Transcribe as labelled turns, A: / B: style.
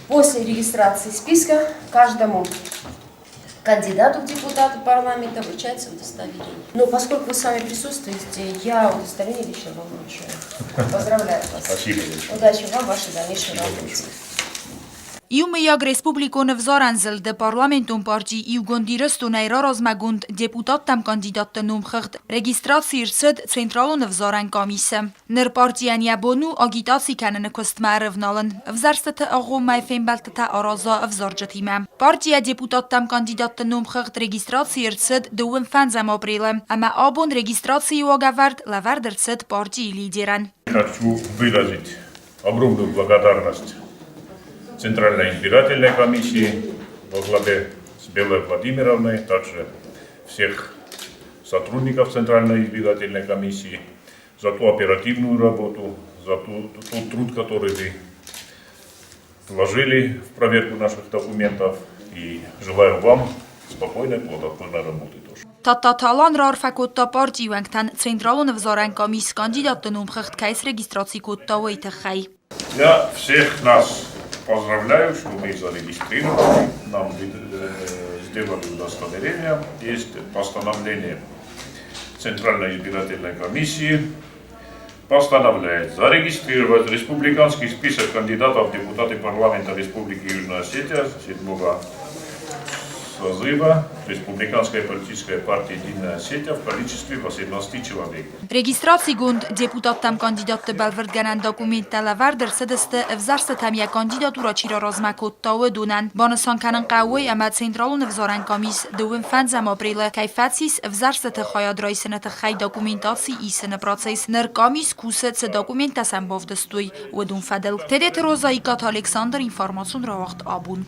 A: После регистрации списка каждому кандидату в депутаты парламента вручается удостоверение. Но поскольку вы сами присутствуете, я удостоверение лично вам вручаю. Поздравляю вас.
B: Спасибо большое.
A: Удачи вам в вашей дальнейшей работе.
C: Иумӕйаг республикон ӕвзарӕн зылды парламентон парти Иугонд Ирыстон-ӕй раразмӕгонд депутаттӕм кандидатты номхыгъд регистраци ӕрцыд Централон ӕвзарӕн къамисы. Ныр партийӕн йӕ бон у агитаци кӕныны куыстмӕ ӕрӕвналын, ӕвзӕрстыты агъоммӕ фембӕлдтытӕ араза ӕвзарджытимӕ. Партийӕ депутаттӕм кандидатты номхыгъд регистраци ӕрцыд дыууын фӕндзӕм апрелы ӕмӕ абон регистрацийы уагӕвӕрд лӕвӕрд ӕрцыд партийы лидерӕн.
B: Хочу выразить огромную благодарность Центральной избирательной комиссии во главе с Белой Владимировной, также всех сотрудников Центральной избирательной комиссии за ту оперативную работу, за ту, тот труд, который вы вложили в проверку наших документов. И желаю вам спокойной, плодотворной работы тоже.
C: Тадтаты Алан раарфӕ кодта партийы уӕнгтӕн Централон ӕвзарӕн къамис кандидатты номхыгъд кӕй срегистраци кодта, уый тыххӕй.
B: Я всех нас поздравляю, что мы зарегистрированы, нам сделали удостоверение. Есть постановление Центральной избирательной комиссии постановляет зарегистрировать республиканский список кандидатов в депутаты парламента Республики Южная Осетия седьмого созыва Республиканской политической партии «Единая Осетия» в количестве 18 человек.
C: Регистрацигонд депутаттӕм кандидатты бӕлвырдгӕнӕн документтӕ лӕвӕрд ӕрцыдысты ӕвзӕрстытӕм йӕ кандидатурӕ чи раразмӕ кодта, уыдонӕн. Банысан кӕнын хъӕуы уый, ӕмӕ Централон ӕвзарӕн къамис дыууын фӕндзӕм апрелы кӕй фӕцис ӕвзӕрстыты хайад райсыны тыххӕй документаци исыны процесс. Ныр къамис кусы, цы документтӕ сӕм бавдыстой, уыдон фӕдыл. Тедеты Роза, Икъаты Александр, информацион рауагъд Абон.